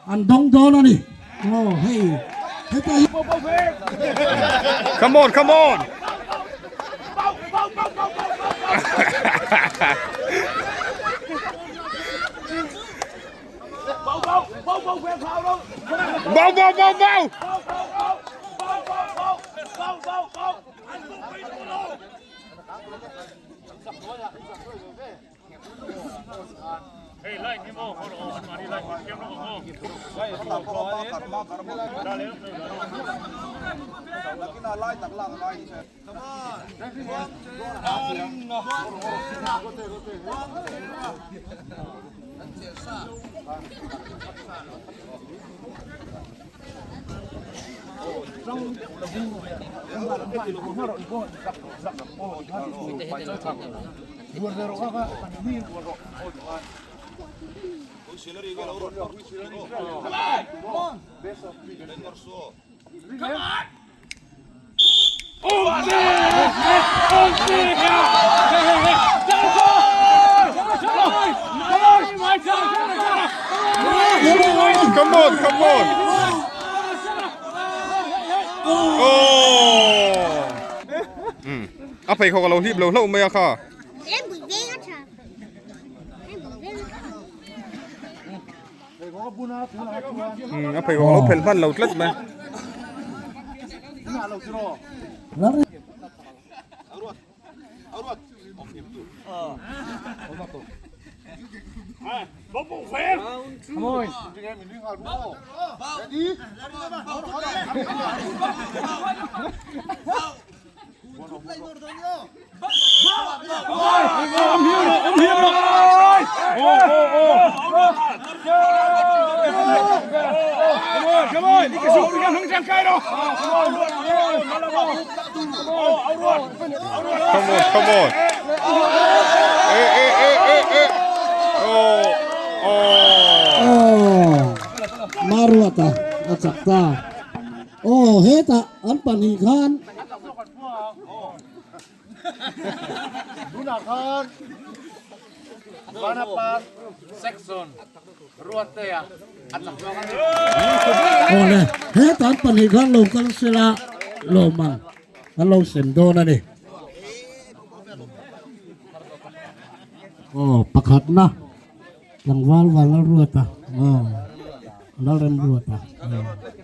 An dawng dawn a ni. Aw hei heta hi. Come on, come on. Bo bo bo bo. Come on, come on. Oh. A pheikhawk a lo hlip lo hlauh mai a kha. A pheikhawk a lo phelh hman lo tlat mai. Come on, come on. Ê, ê, ê, ê, ê. Oh, oh. Aw, Maruata a chak ta. Aw, hetah an pahnih khan. Aw le, hetah an pahnih khan lo kal sela lawmman an lo sem dawn a ni. Aw, pakhatna tlangval Vanlalruata, aw, Lalremruata, aw.